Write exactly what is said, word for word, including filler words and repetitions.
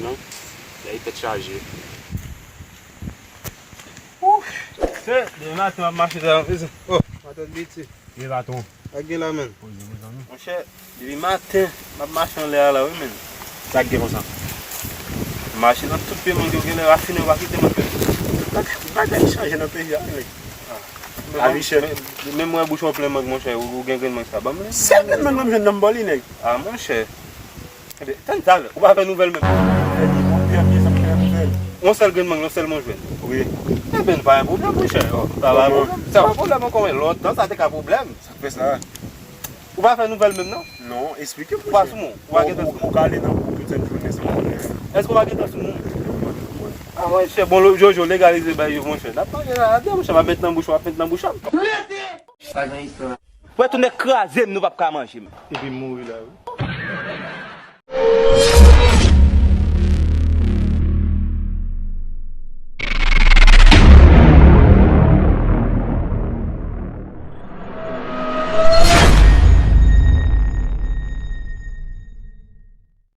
Non, lè tèt chaje. Ouf! Se, demen maten m ap mache la, oh, matant Biti. Ye patwon. Sa k gen la, menn? Poze, mezanmi. Monchè, depi maten, m ap mache anlè a la, wi, menn. Sa k gen konsa? Mache nan tout pye mank yo genlè rafine, yo pa kite mank yo. Bagay, bagay chanje nan peyi a, wi, nèg. Ah. Lavi chè. Men, men mwen bouch mwen plen mank, monchè, ou, ou gen grenn mank sa, ban m li. Sèl grenn mank mwen jwenn nan m ba w li, nèg. Ah, monchè. Ebyen, tann talè, ou pa fè nouvèl menm. Ebyen, bon, byen, byen, sa m fè nouvèl. Yon sèl grenn mank, yon sèl mwen jwenn. Wi. Ebyen, pa gen pwoblèm, monchè. Sa pa pwoblèm. Sa pa pwoblèm ankò, men lontan sa te ka pwoblèm. Sa k fè sa? Ou pa fè nouvèl menm, non? Non, eksplike m, monchè. Ou pa sou moun. Ou pa gentan sou moun. Ou ka ale nan gwoup tout sèt jounen san pwoblèm. Èske ou pa gentan sou moun? Ah, monchè, bon, Jojo, legalize bay yo, monchè. N ap manje la, monchè, m ap met nan bouch ou, w ap met nan bouch ou. Rete! Pa gen istwa. Wè, tou nèg kraze m, nou p ap ka manje m. Epi m mouri la, wi.